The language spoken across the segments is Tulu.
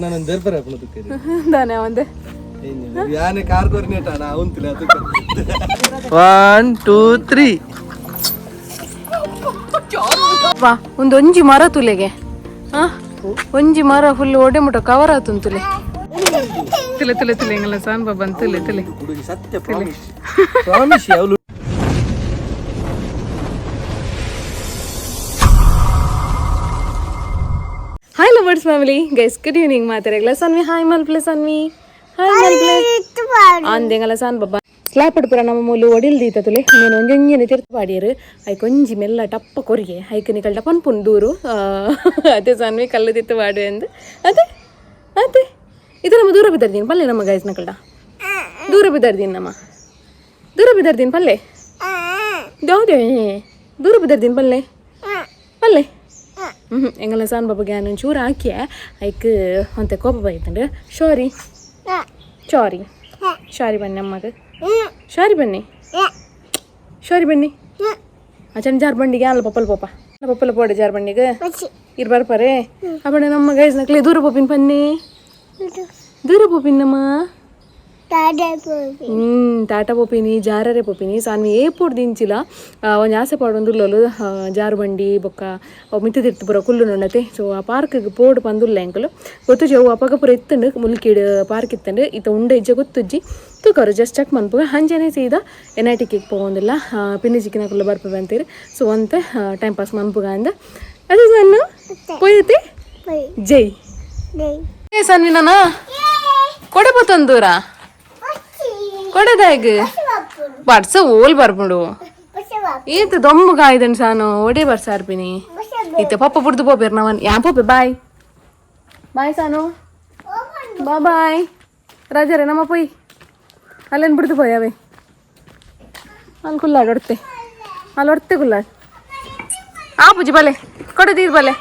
ನಾನು ದರ್ಪರ ಅಪ್ಪನ ತುಕ್ಕರಿ ದಾನೆ ಒಂದೆ ಯಾನೆ ಕಾರ್ ಕೊರ್ನೇಟ ನಾ ಉಂತಿಲ್ಲ. 1 2 3. ವಾ, ಒಂದು ಒಂಜಿ ಮರ ತುಲೆಗೆ. ಹಾ, ಒಂಜಿ ಮರ ಫುಲ್ ಒಡೆ ಮುಟ ಕವರ್ ಆತುಂತುಲೆ. ತುಲೆ ತುಲೆ ತುಲೆ ಎಂಗಲ ಸಾನ್ ಬಾಬನ್ ತುಲೆ ತುಲೆ. ಹುಡುಗಿ ಸತ್ಯ ಪ್ರಾಮಿಸ್ ಪ್ರಾಮಿಸ್ ಅವಳು. Hi lovers family, guys, good evening. ಮಾತಾಡಲ್ಲ ಸನ್ವಿ. ಹಾಯ್ ಮಲ್ಪ್ಲೆ ಸನ್ವಿ, ಹಾಯ್ ಮಲ್ಪ್ಲೆ. ಆಂದೆಂಗಲ ಸಾನ್ ಬಾಬಾ ಸ್ಲಾಪ್ ಪುರ ನಮ್ಮ ಮೂಲು ಒಡಿಲ್ ದೀತ ತುಲೆ. నేను ಒಂಜೊಂಜಿನ ತಿರ್ತು ಪಾಡಿಯರು. ಐಕ್ ಒಂಜಿ ಮೆಲ್ಲ ಟಪ್ಪ ಕೊರಿಗೆ ಐಕ್ ನಿಕಲ್ಟ ಪನ್ಪುನ್ ದೂರು. ಅದೇ ಸನ್ವಿ ಕಲ್ಲು ತಿತ್ತು ಪಾಡು ಎಂದು. ಅದೇ ಅದೇ ಇದು ನಮ್ಮ ದೂರ ಬಿದ್ದರ್ದೀನಿ ಪಲ್ಲೆ. ನಮ್ಮ ಗೈಸ್ ನಕಲ್ಟ ದೂರ ಬಿದ್ದರ್ದೀನಿ, ನಮ್ಮ ದೂರ ಬಿದ್ದರ್ದೀನಿ ಪಲ್ಲೆ. ದಾದೆ ದೂರ ಬಿದ್ದರ್ದೀನಿ ಪಲ್ಲೆ ಪಲ್ಲೆ. ಹ್ಞೂ, ಎಂಗಲ ಸಾನ್ ಬಾಬಾಗೆ ನಾನು ಚೂರು ಹಾಕಿಯೆ. ಐಕ್ ಅಂತೆ ಕೋಪ ಬೈತಂಡು. ಸಾರಿ ಸಾರಿ ಸಾರಿ ಬನ್ನಿ ಅಮ್ಮಗ. ಸಾರಿ ಬನ್ನಿ, ಸಾರಿ ಬನ್ನಿ. ಅಚನ್ ಜಾರ್ ಬಂಡಿಗೆ ಅಲ್ಲ ಪಪ್ಪಲ್ ಪೋಪ ಪಪ್ಪಲ ಪೋಡೆ ಜಾರ್ ಬಂಡಿಗೆ ಇರ್ ಬರ್ಪಾರೆ. ಅಪ್ಪಣ ನಮ್ಮ ಗೈಸ್ ನಕ್ಲೆ ದೂರ ಪೋಪಿನ ಪನ್ನಿ, ದೂರ ಪೋಪಿನ ನಮ್ಮ. ಟಾಟಾ ಪೋಪಿನಿ, ಜಾರರೆ ಪೋಪಿನಿ. ಸಾನ್ವಿ ಏಪೋಡ್ ದಿಂಚಿಲ ಒಂಜಿ ಆಸೆ ಪಾಡೊಂದುಲ್ಲಲು, ಜಾರು ಬಂಡಿ ಬೊಕ್ಕ ಅವು ಮಿತ್ತು ತಿರ್ತು ಪೂರ ಕುಲ್ಲು ನೋಡತೆ. ಸೊ ಆ ಪಾರ್ಕ್ಗೆ ಪೋಡು ಪಂದುಲ್ಲ ಎಂಕುಲು. ಗೊತ್ತುಜಿ ಅವು ಅಪಗ ಪೂರ ಇತ್ತಂಡು. ಮುಲ್ಕಿಡ್ ಪಾರ್ಕ್ ಇತ್ತಂಡು. ಇತ್ತ ಉಂಡೆ ಇಜ್ಜ ಗೊತ್ತುಜ್ಜಿ. ತೂಕರು ಜಸ್ಟ್ ಚೆಕ್ ಮನ್ಪುಗ. ಅಂಚನೆ ಸೀದಾ N I T cake ಪೋವೊಂದಿಲ್ಲ. ಪಿನ್ನಿ ಚಿಕ್ಕಿನಕುಲು ಬರ್ಪೆ ಅಂತೀರಿ. ಸೊ ಒಂತೆ ಟೈಮ್ ಪಾಸ್ ಮನ್ಪುಗ ಅಂದ. ಅದೇ ಸಣ್ಣ ಪೋಯತಿ. ಜೈ ಏ ಸನ್ವಿ, ನಾನ ಕೊಡೆ ಪೋತಂದೂರ ಕೊಡೆದಾಗ್ ಬರ್ಸ ಓಲ್ ಬರ್ಪುಂಡು. ಈತ ದೊಮ್ಮು ಕಾಯ್ದನ್ ಸಾನು ಒಡೆ ಬರ್ಸಾರ್ಪಿನಿ. ಈತ ಪಪ್ಪ ಬುಡ್ದು ಪೋಪೇರ್ ನವನ್ ಯಾ ಪೋಪೆ. ಬಾಯ್ ಬಾಯ್ ಸಾನು, ಬಾ ಬಾಯ್. ರಾಜರೇ ನಮ್ಮ ಪೊಯ್ ಅಲ್ಲೇನು ಬಿಡ್ದು ಪೋಯ್ ಅವೇ. ಅಲ್ಲಿ ಕುಲ್ಲಾಡ್ ಒಡ್ತೆ, ಅಲ್ಲಿ ಒಡ್ತೆ ಕುಲ್ಲಾಡ್. ಆ ಪೂಜಿ ಬಲೆ ಕೊಡೆ ದೀದ್ ಬಲೆ,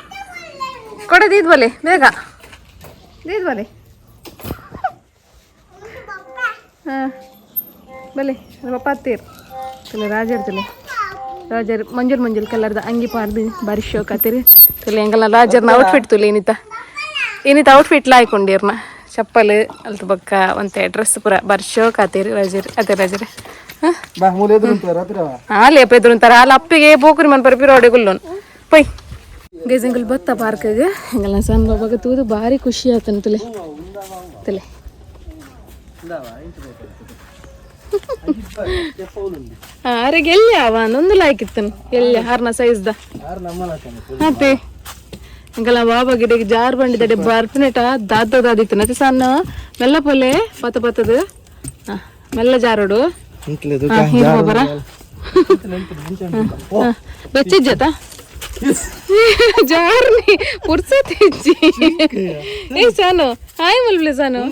ಕೊಡೆ ದೀದ್ ಬಲೆ, ಬೇಗ ದೀದ್ ಬಲೆ. ಹಾಂ ಬಲೆ, ಪಪ್ಪ ಹತ್ತೀರ್ ತುಲೆ. ರಾಜರ್ ತುಲೆ, ರಾಜರ್ ಮಂಜುಲ್ ಮಂಜುಲ್ ಕಲರ್ದ ಅಂಗಿ ಪಾಡ್ದು ಬಾರಿ ಶೋಕ್ ಆತಿರಿ ತುಲೆ. ಎಂಗಲ ರಾಜರ್ನ ಔಟ್ಫಿಟ್ ತುಲೆ. ಏನಿತ ಏನಿತ ಔಟ್ಫಿಟ್ ಲಾಯ್ಕೊಂಡಿರ್ನ. ಚಪ್ಪಲ್ ಅಲ್ತ ಬೊಕ್ಕ ಒಂತೆ ಡ್ರೆಸ್ ಪೂರ ಬಾರಿ ಶೋಕ್ ಆತೀರಿ ರಾಜರ್. ಅದೇ ರಾಜರ್. ಹಾಂ. ಬಾ ಮೂಲೆ ಎದುರು ರಾತ್ರಿ. ಹಾಲೆ ಎದುರುಂತಾರ ಅಲ್ಲ ಅಪ್ಪಿಗೆ ಬೋಕುರಿ ಮನ್ ಪರ್ಪಿರ ಒಡೆ ಗುಲ್ಲೋನ್ ಪೊಯ್. ಗೈಸ್, ಎಂಕಲ್ ಬತ್ತ ಪಾರ್ಕ್ಗೆ. ಎಂಗಲ ಸಣ್ಣ ಬಾಬಾಗ ತೂದು ಬಾರಿ ಖುಷಿ ಆತನ. ತುಲೆ ತುಲೆ. ಅರೆಗೆ ಎಲ್ಲಿ ಅವ ಒಂದು ಲಾಯ್ಕ್ ಇತ್ತನು ಎಲ್ಲಿ ಹಾರ್ನ ಸೈಜ್ದ. ಅತ್ತೆ ಎಂಕಲ ಬಾಬಾ ಗಿಡಕ್ಕೆ ಜಾರ್ ಬಂಡಿದಡೆ ಬರ್ಪಿನೆಟ ದಾದ ದಾದಿತ್ತು. ನತ್ತೆ ಸಣ್ಣ ಮೆಲ್ಲ ಪೊಲೆ ಪತ ಪತ್ತದು. ಮೆಲ್ಲ ಜಾರೋಡು. ಬರ ಬೆಚ್ಚಿಜ್ಜತ ಜಾರ್ನಿ ಪುರ್ಸತ್ ಇಜ್ಜಿ. ಏ ಸಾನು, ಹಾಯ್ ಮಲ್ಪ್ಲೆ ಸಾನು,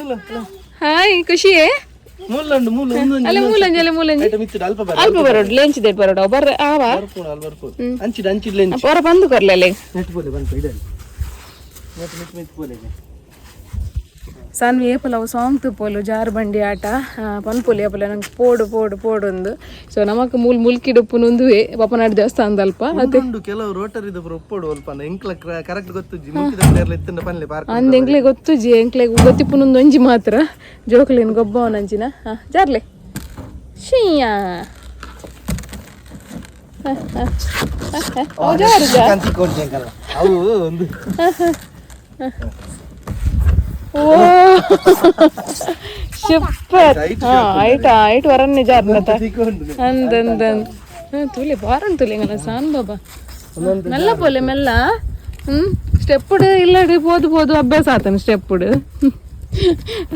ಹಾಯ್. ಖುಷಿಯೇ? ಮೂಲಂಡು ಮೂಲ. ಅಲ್ಲ ಮೂಲಂಜಿ, ಅಲ್ಲ ಮೂಲಂಜಿ. ಅಲ್ಪ. ಅಲ್ಪ ಬರೋಡು, ಲೇಂಚ್ ದೇಟ್ ಬರೋಡು ಬರ್ರ ಆವಾ. ಬರ್ಪುಂಡು ಅಲ್ಲಿ ಬರ್ಪುಂಡು. ಅಂಚಿಡ್ ಅಂಚಿಡ್ ಲೆಂಚ್. ಹೊರ ಬಂದು ಕೊರ್ಲೆ. ನೆಟ್ ಪೋಲೆ ಬಂತು ಇದೆ ನೆಟ್ ಮಿತ್ ಮಿತ್ ಪೋಲೆ. ಸಾನ್ವಿ ಏಪಲ ಅವು ಸಾಂಗ್ ತೂಪೋಲು, ಜಾರು ಬಂಡಿ ಆಟ ಪನ್ಪೊಲಿ ಏಪಲ ನಂಗೆ ಪೋಡು ಪೋಡು ಪೋಡು ಒಂದು. ಸೊ ನಮಕ್ ಮೂಲ್ ಮುಲ್ಕಿಡುಪ್ಪು ನುಂದುವೆ ಬಪ್ಪನಾಡು ದೇವಸ್ಥಾನದ ಅಲ್ಪ ಅದೇ. ಉಂಡು ಕೆಲವು ರೋಟರಿ ಇದ ಒಪ್ಪೋಡು ಅಲ್ಪ. ಎಂಕ್ಲ ಕರೆಕ್ಟ್ ಗೊತ್ತುಜ್ಜಿ. ಮುಲ್ಕಿದ ಇತ್ತಂಡ ಪನ್ಲೆ ಪಾರ್ಕ್. ಅಂದ್ ಎಂಕ್ಲೆ ಗೊತ್ತುಜಿ. ಎಂಕ್ಲೆ ಗೊತ್ತಿಪ್ಪು ಒಂಜಿ ಮಾತ್ರ. ಜೋಕ್ಲಿನ್ ಗೊಬ್ಬವನಂಚಿನ. ಹಾ, ಜಾರ್ಲೆ ಶೀಯಾ. ಅವು ಜಾರು ಜಾ. ಅವು ಒಂದು. ಓ ಸೂಪರ್. ಹಾ, ಆಯ್ತು ಆಯ್ತು, ವರನ್ನೇ ಜಾರ್ನತ. ಅಂದ್ ಅಂದ್ ಅಂದ್. ತುಲೆ ಬಾರನ್ ತುಲೆ ಎಂಗಲ ಸಾನ್ ಬಾಬಾ. ಮೆಲ್ಲ ಪೋಲೆ ಮೆಲ್ಲ. ಸ್ಟೆಪ್ಪುಡು ಇಲ್ಲಡು ಪೋದು ಪೋದು ಅಭ್ಯಾಸ ಆತನ ಸ್ಟೆಪ್ಪುಡು.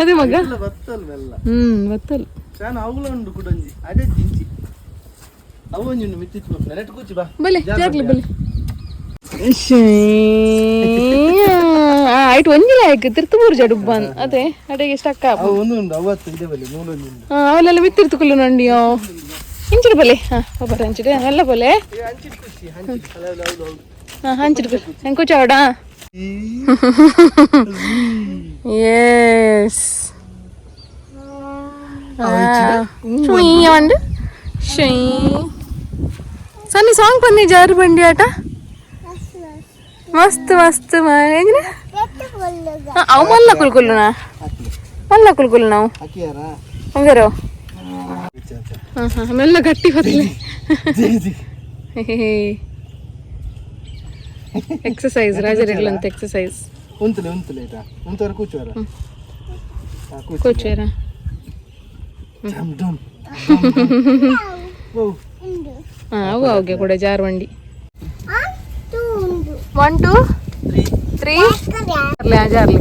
ಅದೇ ಮಗ. ಬತ್ತಲ್ ಮೆಲ್ಲ. ಬತ್ತಲ್. ಶಾನ ಅವುಲ ಉಂಡು ಕುಡೊಂಜಿ ಅದೇ ಜಿಂಚಿ. ಅವು ಒಂಜಿ ಉಂಡು ಮಿತ್ತಿತ್ತು ನೆಟ್ ಕೂಚಿ ಬಾ. ಬಲೆ ಜಾರ್ಲಿ ಬಲೆ. ಆಯ್ತು, ಒಂಜಿಲ ಆಯ್ತು ತಿರ್ತು ಮೂರು ಜಡು ಬಂದ್ ಅದೇ ಅಡೆಗೆ ಸ್ಟಕ್. ಅವು ಒಂದು ಉಂಡು ಅವತ್ತು ಇದೆ ಬಲೆ ಮೂಲೊಂಜಿ ಉಂಡು. ಅವಲೆಲ್ಲ ಮಿತ್ತಿರ್ತು ಕುಲ್ಲು ನಂಡಿಯೋ. ಇಂಚಿಡು ಬಲೆ. ಹಾ ಒಬ್ಬರ ಅಂಚಿಡು ಎಲ್ಲ ಬಲೆ. ಅಂಚಿಡ್ ಖುಷಿ ಹಂಚಿಡ್ ಹೌದು ಹೌದು ಹೌದು. ಹಾ, ಹಂಚಿಡು ಹೆಂಗ್ ಕೂಚಾವಡ. ಎಸ್ ಒಂದು ಶೈ ಸನ್ನಿ ಸಾಂಗ್ ಬನ್ನಿ. ಜಾರು ಬಂಡಿ ಆಟ ಮಸ್ತ್ ಮಸ್ತ್. ಅವು ಮಲ್ಲ ಕುಲ್ಕುಲ್ಲುನಾ ಮಲ್ಲ ಕುಲ್ಕುಲ್ ನಾವು ಹಂಗಾರೋ. ಹಾಂ ಹಾಂ, ಮೆಲ್ಲ ಗಟ್ಟಿ ಹೊತ್ತಲೆ. Exercise ರಾಜರಿಗ್ಲಂತ exercise. ಉಂತಲೆ ಉಂತಲೆ ಆಯ್ತಾ? ಉಂತವರ ಕೂಚುವರ. ಕೂಚುವರ. ಡಮ್ ಡಮ್. ಓ. ಹಾಂ, ಅವು ಅವಗೆ ಕೂಡ ಜಾರುವಂಡಿ. 1 2 3 ಜಾರ್ಲಿ.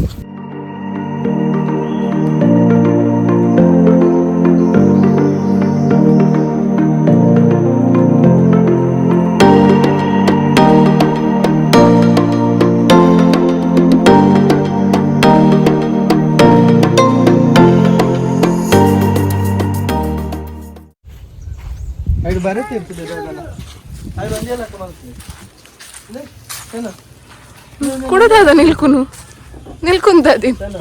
ಐದು ಬರುತ್ತೆ ಇರ್ತದೆ ಅದಲ್ಲ. ಐದು ಒಂದೇ ಲೆಕ್ಕ ಬರ್ತದೆ. ಲೇ, ಏನ? ಕುಡದಾದ ನಿಲ್ಕುನು ನಿಲ್ಕುಂತದಿ. ಏನ?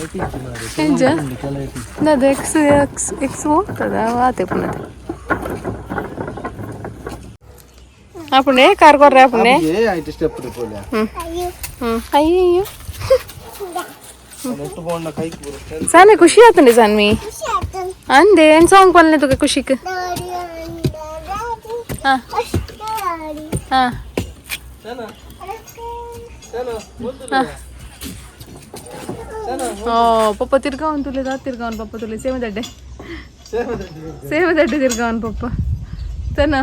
ಐತಿ ಇತ್ತು ಮಾರ್ರೆ. ಎಂಜ? ಉಂಡು, ಕೆಲ ಐತಿ. ದಾದ ಎಕ್ಸ್ ಎಕ್ಸ್ ಎಕ್ಸ್ ಹೋಗ್ತದ ಆತೆ ಪುನತೆ ಆಪುಂಡೆ ಕಾರ್ ಕೊರ್ರೆ ಆಪುಂಡೆ. ಏ, ಆಯ್ತು ಸ್ಟೆಪ್ ಪೋಲೆ. ಹ್ಞೂ ಹ್ಞೂ, ಅಯ್ಯಯ್ಯೋ. ನೆಟ್ಟು ಬೋಂಡ ಕೈಕ್ ಬರುತ್ತೆ. ಸಾನೆ ಖುಷಿ ಆತಂಡೆ ಸಾನ್ವಿ ಅಂದೆ ಏನ್ ಸಾಂಗ್ ಪಲ್ನೆ ತುಕ ಖುಷಿಕ್. ಹಾ ಹಾ. ಏನ? ಏನ? ಮುಂದುಲೆ. ಏನ? ಓ ಪಪ್ಪ ತಿರ್ಗಾವನ್ ತುಲೆ ದಾ ತಿರ್ಗಾವನ್ ಪಪ್ಪ ತುಲೆ ಸೇಮ ದಡ್ಡೆ. ಸೇವೆ ದಡ್ಡೆ. ಸೇಮ ದಡ್ಡೆ ತಿರ್ಗಾವನ್ ಪಪ್ಪ ತನ.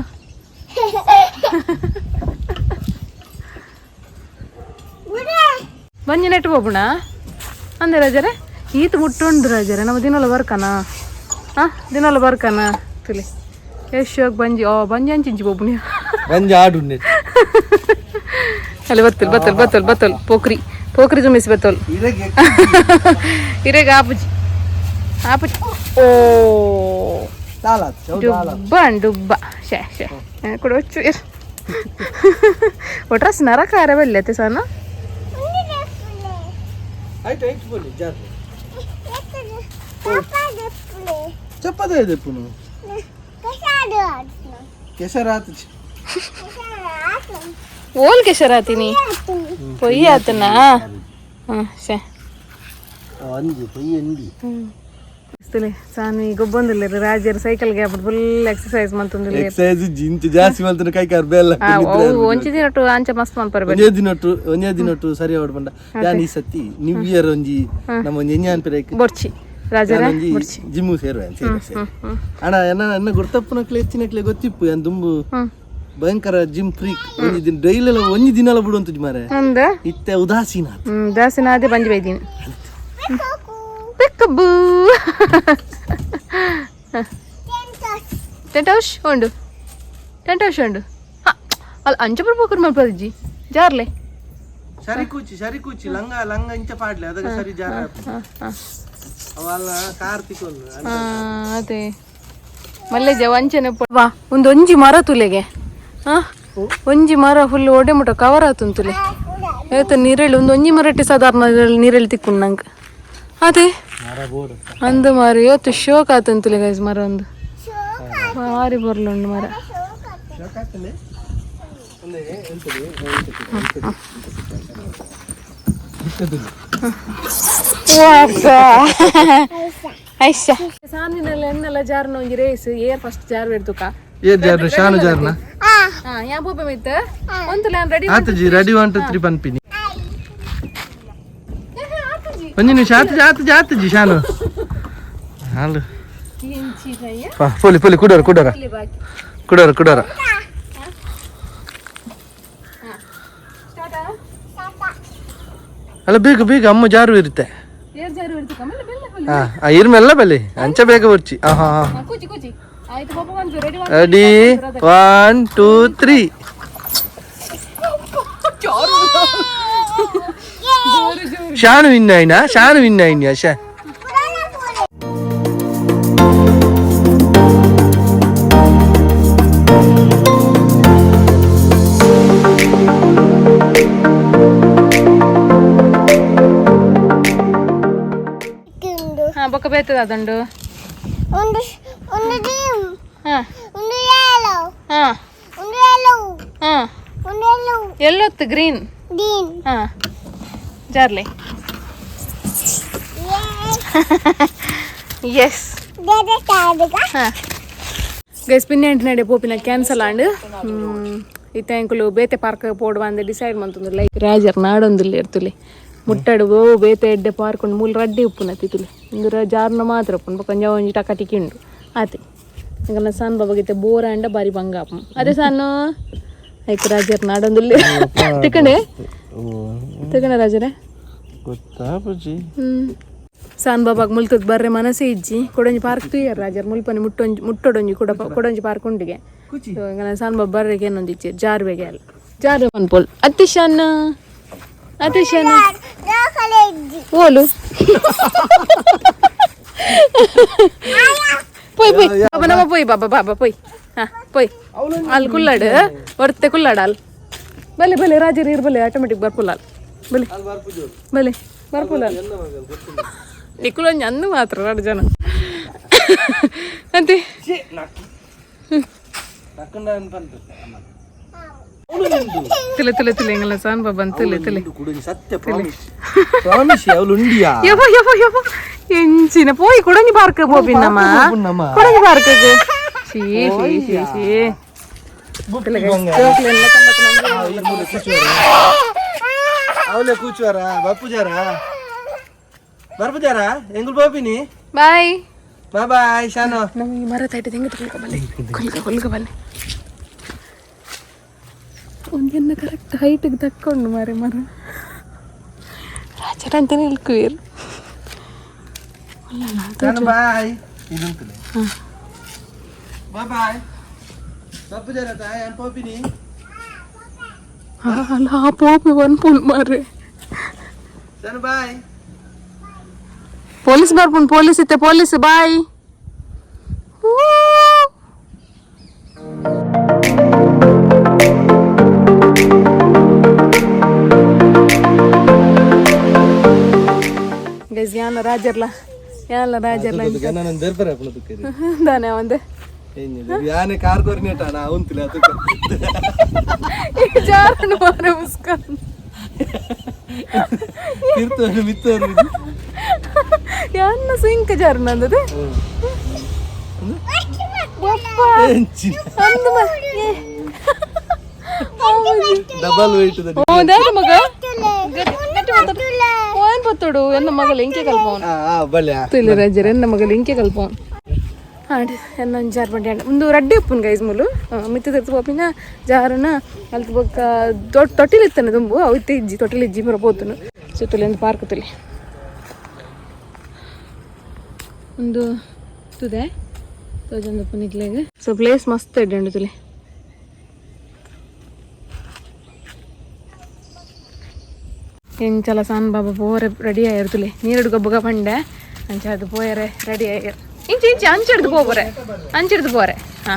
ಬಂಜಿ ನೆಟ್ಟು ಹೋಗೋಣ ಅಂದೆ ರಾಜರೇ. ಈತ ಮುಟ್ಟುಂಡು ರಾಜರೇ, ನಮ್ಮ ದಿನಲ ಬರ್ಕನ. ಹಾ, ದಿನಲ ಬರ್ಕನ ತುಲೆ ಎಷ್ಟು ಬಂಜಿ. ಓ ಬಂಜಿ ಅಂಚಿಂಚಿ ಬೋಪುನಿ. ಬಂಜಿ ಆಡು ನೆಟ್. ಅಲ್ಲಿ ಬತ್ತಲ್ ಬತ್ತಲ್ ಬತ್ತಲ್ ಬತ್ತಲ್ ಪೋಖ್ರಿ ಪೋಖ್ರಿ ಜುಮಿಸಿ ಬತ್ತಲ್. ಇರಗೆ. ಇರೇಗ ಆಪುಜಿ ಆಪುಜಿ. ಓ. ದಾಲ ಚೌದಾಲ. ಡುಬ್ಬ ಡುಬ್ಬ ಶೇ ಶೇ ಕೊಡೋಚು ಇರ್ ಒಟ್ರಾಸ್ ನರಕ ಅರವಲ್ಲತೆ ಸಣ್ಣ. ಆಯ್ತು ಆಯ್ತು ಬೋಲಿ ಜಾರ್ಲಿ. ಚಪ್ಪದ ಇದೆ ಪುನು ಕೆಸರಾತು. ಓಲ್ ಕೆಸರಾತೀನಿ ಪೊಯ್ಯಿ ಆತನ. ಹಾಂ ಶೇ. ಅಂಜಿ ಪೊಯ್ಯಿ ಅಂದಿ. ಸಾನ್ವಿ ಗೊಬ್ಬೊಂದಿಲ್ಲ ರಾಜರ್ ಸೈಕಲ್ ಗೆ ಫುಲ್ ಎಕ್ಸರ್ಸೈಸ್ ಮಂತೊಂದಿಲ್ಲ. ಎಕ್ಸರ್ಸೈಸ್ ಜಿಂಚ ಜಾಸ್ತಿ ಮಲ್ತನ ಕೈ ಕಾರ್ ಬೆಲ್ಲ. ಒಂಚಿ ದಿನಟ್ಟು ಅಂಚ ಮಸ್ತ್ ಮನ್ಪರ. ಒಂಜೇ ದಿನಟ್ಟು ಒಂಜೇ ದಿನಟ್ಟು ಸರಿ ಅವಡ್ ಬಂಡ ಯಾನ್ ಈ ಸತಿ ನ್ಯೂ ಇಯರ್ ಒಂಜಿ ನಮ್ಮ ಒಂಜಿ ಎಂಜಾನ್ ಪಿರೈಕ್. ಬೊರ್ಚಿ ರಾಜರ. ಒಂಜಿ ಜಿಮ್ಮು ಸೇರುವೆ ಸೇರುವೆ ಸೇರುವೆ ಅಣ್ಣ. ಎನ್ನ ಎನ್ನ ಗುರ್ತಪ್ಪನಕ್ಲೆ ಹೆಚ್ಚಿನಕ್ಲೆ ಗೊತ್ತಿಪ್ಪು ಯಾನ್ ದುಂಬು ಭಯಂಕರ ಜಿಮ್ ಫ್ರೀಕ್. ಒಂಜಿ ದಿನ ಡೈಲಿ ಒಂಜಿ ದಿನಲ ಬಿಡುವಂತ ಮಾರೆ. ಅಂದ. ಇತ್ತೆ ಉದಾಸೀನ ಆತು. ಹ್ಮ್, ದಾಸಿನ ಅದೇ ಬಂಜಿ ಬೈದೀನಿ ಬೆಕ್ಕಬ್ಬು ಟೆಂಟ್ ಹೌಸ್ ಉಂಡು ಟೆಂಟ್ ಹೌಸ್ ಉಂಡು. ಹಾ, ಅಲ್ಲ ಅಂಚ ಬರ್ಬೇಕು ಮಲ್ಪದಿಜ್ಜಿ ಜಾರ್ಲೆ. ಸರಿ ಕೂಚಿ ಸರಿ ಕೂಚಿ ಲಂಗ ಲಂಗ ಇಂಚ ಪಾಡ್ಲೆ ಅದಕ್ಕೆ ಸರಿ ಜಾರ. ಅವಲ್ಲ ಕಾರ್ತಿಕ್ ಒಂದು. ಅದೇ ಮಲ್ಲೇಜ ವಂಚನೆ ವಾ ಒಂದು ಒಂಜಿ ಮರ ತುಲೆಗೆ. ಹಾ, ಒಂಜಿ ಮರ ಫುಲ್ ಒಡೆ ಮುಟ ಕವರ್ ಆತುಂತುಲೆ ತುಲೆ ಏತ ನೀರೇಳಿ ಒಂದು ಒಂಜಿ ಮರಟ್ಟಿ ಸಾಧಾರಣ ನೀರೇಳಿ ತಿಕ್ಕೊಂಡು ನಂಗೆ ಅದೇ ಅಂದು ಮಾರಿ ಇವತ್ತು ಶೋಕ್ ಆತಂತುಲೆ ಗೈಸ್. ಮರ ಒಂದು ಭಾರಿ ಬರ್ಲುಂಡು ಮರ. ಐಶಾ ಸಾನಿನಲ್ಲಿ ಎನ್ನೆಲ್ಲ ಜಾರ್ನ ಒಂಜಿ ರೇಸ್ ಏರ್ ಫಸ್ಟ್ ಜಾರ್ ಬೇಡ್ತುಕ. ಏರ್ ಜಾರ್ನ ಶಾನು ಜಾರ್ನ. ಹಾ, ಯಾ ಪೋಪೆ ಮಿತ್ತ ಒಂತುಲೆ ರೆಡಿ. ಆತಜಿ ರೆಡಿ 1 2 3 ಪನ್ಪಿನಿ. ಒಂಜಿ ನಿಮಿಷ ಆತಜಿ ಆತಜಿ ಆತಜಿ ಶಾನು ಹಾಲು ಪೊಲಿ ಪೊಲಿ ಕುಡೋರ ಕುಡೋರ ಕುಡೋರ ಕುಡೋರ. ಅಲ್ಲ ಬೇಗ ಬೇಗ ಅಮ್ಮ ಜಾರು ಇರುತ್ತೆ. ಏರ್ ಜಾರು ಇರ್ತುಕ ಮೆಲ್ಲ ಮೆಲ್ಲ ಪೊಲಿ. ಹಾ ಇರ್ಮೆಲ್ಲ ಬಲಿ ಅಂಚ ಬೇಗ ಬರ್ಚಿ. ಹಾ ಹಾ. ಕೂಚಿ ಕೂಚಿ ಆಯ್ತು ಪಪ್ಪ ಬಂತು ರೆಡಿ. ರೆಡಿ 1 2 3. ಶಾನು ವಿನ್ ಆಯ್ನಾ ಶಾನು ವಿನ್ ಆಯ್ನ ಶಾ. ಹಾ ಬೊಕ್ಕ ಬೇತದ ಅದುಂಡು. ಒಂದು ಒಂದು ಡ್ರೀಮ್. ಹಾ. ಒಂದು ಯೆಲ್ಲೋ. ಹಾ. ಒಂದು ಯೆಲ್ಲೋ. ಹಾ. ಒಂದು ಯೆಲ್ಲೋ. ಎಲ್ಲೊತ್ತು ಗ್ರೀನ್. ಗ್ರೀನ್. ಹಾ. ಜಾರ್ಲೆ. ಎಸ್. ಹಾಂ ಗೈಸ್, ಪಿನ್ನೆ ನಡೆ ಪೋಪಿನ ಕ್ಯಾನ್ಸಲ್ ಆಂಡ್. ಇತ್ತೆ ಎಂಕುಲು ಬೇತೆ ಪಾರ್ಕ್ ಪೋಡುವ ಅಂದ್ ಡಿಸೈಡ್ ಮಂತೊಂದು. ಲೈಕ್ ರಾಜರ್ ನಾಡೊಂದುಲ್ಲೆ ಇರ್ತುಲೆ ಮುಟ್ಟಡು. ಓ ಬೇತೆ ಎಡ್ಡೆ ಪಾರ್ಕ್ ಉಂಡು. ಮೂಲು ರಡ್ಡೆ ಉಪ್ಪುನ ತಿತುಲೆ. ಇಂದು ಜಾರ್ನ ಮಾತ್ರ ಉಪ್ಪುಂಡು. ಬೊಕ ಒಂಜಿ ಒಂಜಿ ಟಕ ಟಿಕಿ ಉಂಡು ಆತೆ. ಎಂಕಲ್ನ ಸಣ್ಣ ಬಾಬಾಗಿತ್ತೆ ಬೋರ್ ಆಂಡ ಬಾರಿ ಬಂಗ ಆಪುಂಡು. ಅದೇ ಸಣ್ಣ ಐಕ್ ರಾಜರ್ ನಾಡೊಂದುಲ್ಲೆ. ತಿಕ್ಕಂಡೆ ತಿಕ್ಕಂಡೆ ರಾಜರೇ? ಗೊತ್ತಾಪುಜಿ. ಸಾನ್ ಬಾಬಾಗ್ ಮುಲ್ತದ್ ಬರ್ರೆ ಮನಸ್ಸೇ ಇಜ್ಜಿ. ಕೊಡೊಂಜಿ ಪಾರ್ಕ್ ತೂಯರ್ ರಾಜರ್. ಮುಲ್ಪನಿ ಮುಟ್ಟೊಂಜಿ ಮುಟ್ಟೊಡೊಂಜಿ ಕುಡ ಕೊಡೊಂಜಿ ಪಾರ್ಕ್ ಉಂಡಿಗೆ. ಸಾನ್ ಬಾಬಾ ಬರ್ರೆಗೆ ಏನೊಂದು ಜಾರ್ವೆಗೆ ಅಲ್ಲ ಜಾರ್ವೆ ಪನ್ಪೋಲ್. ಅತಿಶಾನ್, ಅತಿಶಾನ್ ಓಲು ಪೋಯ್ ಪೋಯ್ ಬಾಬಾ ನಮ್ಮ ಪೋಯ್ ಬಾಬಾ ಬಾಬಾ ಪೋಯ್. ಹಾ ಪೋಯ್ ಅಲ್ಲಿ ಕುಲ್ಲಾಡು ಹೊರ್ತೆ ಕುಲ್ಲಾಡ ಅಲ್ಲಿ. ಬಲೆ ಬಲೆ ರಾಜರ್ ಇರ್ ಬಲೆ. ಆಟೋಮೆಟಿಕ್ ಬರ್ಪುಲ್ಲ ಅಲ್ಲಿ. ಬಲೆ ಬಲೆ ಬರ್ಪುಲ್ಲ ಅಲ್ಲಿ. ನಿಕ್ಕುಲೊಂಜಿ ಅಂದು ಮಾತ್ರ ಎರಡು ಜನ ಅಂತೆ. ತಿಲೆ ತಿಲೆ ತಿಲೆ ಎಂಗಲ ಸಾನ್ ಬಾಬಾ ತಿಲೆ ತಿಲೆ. ಸತ್ಯ ಪ್ರಾಮಿಸ್ ಪ್ರಾಮಿಸ್ ಅವಳು ಉಂಡಿಯಾ. ಯವ್ವ ಯವ್ವ ಯವ್ವ, ಎಂಚಿನ ಪೋಯಿ ಕೊಡಂಜಿ ಪಾರ್ಕ್ ಪೋಪಿನಮ್ಮ. ಪೋಪಿನಮ್ಮ. ಕೊಡಂಜಿ park. She she she she. ಅವಳೆ ಕೂಚುವಾರ ಬರ್ಪುಜಾರ ಬರ್ಪುಜಾರ ಎಂಗುಲ್ ಪೋಪಿನಿ. ಬಾಯ್. Bye bye Shanu. ನಮ್ಮ ಈ ಮರ ತೈಟ ಹೆಂಗೆ ತುಳ್ಕ ಬಲ್ಲೆ ಕೊಲ್ಕ ಕೊಲ್ಕ ಬಲ್ಲೆ. ಒಂದೆನ್ನ ಕರೆಕ್ಟ್ ಹೈಟಿಗೆ ತಕ್ಕೊಂಡು ಮಾರೆ ಮರ. ರಾಜರ ಅಂತ ನಿಲ್ಕುವೀರ್. ಶಾನು ಬಾಯ್ ಇದುಂತಲೆ ಬಾಯ್ ಬಾಯ್ ಬರ್ಪುಜಾರ ತಾಯ್ ಅನ್ ಪೋಪಿನಿ. ಅಲ್ಲ ಆ ಪೋಪಿ ಒನ್ ಪುಲ್ ಮಾರೆ. ಶಾನು ಬಾಯ್. ಪೊಲೀಸ್ ಬರ್ಪುಂಡು. ಪೊಲೀಸ್ ಇತ್ತೆ ಪೊಲೀಸ್. ಬಾಯ್. ಗೈಸ್, ಯಾನ ರಾಜರ್ಲ ಯಾನ್ಲ ರಾಜರ್ಲ. ನಾನು ದೇರ್ಪರೆ ಅಪ್ಪನ ತುಕ್ಕೇರಿ. ದಾನೆ ಒಂದೆ. ಯಾನೆ ಕಾರ್ ಕೊರಿನೇಟ ನಾ ಉಂತಿಲ್ಲ ತುಕ್ಕ. ಜಾರನು ಮಾರೆ ಮುಸ್ಕಾನ್. ತಿರ್ತವರು ಮಿತ್ತವರು. ಯಾನ್ನ ಸಿಂಕ್ ಜಾರನ ಅಂದದೆ ಬಪ್ಪ ಅಂದು ಡಬಲ್ ವೆಯ್ಟ್. ಓ ದಾದ ಮಗ ಓನ್ ಪತ್ತೋಡು. ಎನ್ನ ಮಗಲು ಇಂಕೆ ಕಲ್ಪವನು. ಆ ಬಲ್ಲೆ. ತುಲಿ ರಜರ್ ಎನ್ನ ಮಗಲು ಇಂಕೆ ಕಲ್ಪವನು. ಆಂಡ್ ಎನ್ನ ಒಂಜಿ ಜಾರ್ ಬಂಡಿ ಅಂಡ್ ಒಂದು ರಡ್ಡೆ ಉಪ್ಪುನ್ ಗೈಸ್. ಮುಲು ಮಿತ್ತ ತೆತ್ತು ಪೋಪಿನ ಜಾರುನ ಅಲ್ತ್ ಬೊಕ್ಕ ದೊಡ್ಡ ತೊಟ್ಟಿಲು ಇತ್ತಾನೆ ದುಂಬು. ಅವು ಇತ್ತೆ ಇಜ್ಜಿ, ತೊಟ್ಟಿಲು ಇಜ್ಜಿ. ಪೂರ ಪೋತುನು. ಸೊ ತುಲಿ ಒಂದು ಪಾರ್ಕ್ ತುಲಿ. ಒಂದು ತುದೆ ತೋಜೊಂದು ನಿಕ್ಲೆಗ್. ಸೊ ಪ್ಲೇಸ್ ಮಸ್ತ್ ಎಡ್ಡೆ ಉಂಡು ತುಲಿ. ಎಂಚಲ ಸಣ್ಣ ಬಾಬಾ ಪೋರೆ ರೆಡಿ ಆಯಿರ್ತುಲೆ. ನೀರುಡು ಗೊಬ್ಬಗ ಪಂಡೆ ಅಂಚ ಅದು ಪೋಯರೆ ರೆಡಿ ಆಯಿರ್. ಇಂಚ ಇಂಚ ಅಂಚಿಡ್ದು ಪೋಪುರೆ ಅಂಚಿಡ್ದು ಪೋರೆ. ಹಾ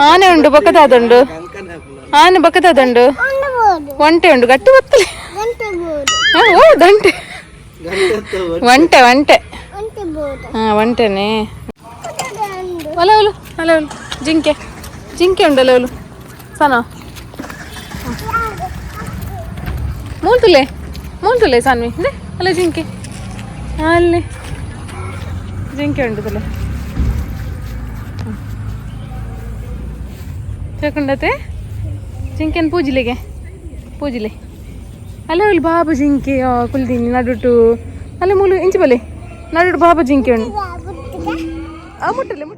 ಆನೆ ಉಂಡು ಬೊಕ್ಕದಾದುಂಡು. ಆನೆ ಬೊಕ್ಕದಾದುಂಡು. ಒಂಟೆ ಉಂಡು ಗಟ್ಟಿ ಬತ್ತಲೆ. ಓ ದಂಟೆ ಒಂಟೆ ಒಂಟೆ. ಹಾ ಒಂಟೆನೆ. ಒಲ ಒಲು ಅಲ ಒಲು ಜಿಂಕೆ ಜಿಂಕೆ ಉಂಡು ಅಲ್ಲ ಒಲು ಸನ ಮೂಲ್ತುಲೆ ಮೂಲ್ತುಲೆ ಸಾನ್ವಿ ಇದೆ ಅಲ್ಲ ಜಿಂಕೆ ಅಲ್ಲಿ ಜಿಂಕೆ ಉಂಟು ತುಲೆ. ಚಕೊಂಡತೆ ಜಿಂಕೆನ್ ಪೂಜಿಲೆಗೆ ಪೂಜಿಲೆ ಅಲ್ಲ ಅಲ್ಲಿ ಬಾಬು ಜಿಂಕೆ ಕುಲ್ದಿನಿ ನಡುಟು ಅಲ್ಲ ಮೂಲು ಇಂಚು ಬಲೆ ನಡುಟು ಬಾಬು ಜಿಂಕೆ ಉಂಡು. ಆ ಮುಟ್ಟಲೆ ಮುಟ್ಟ.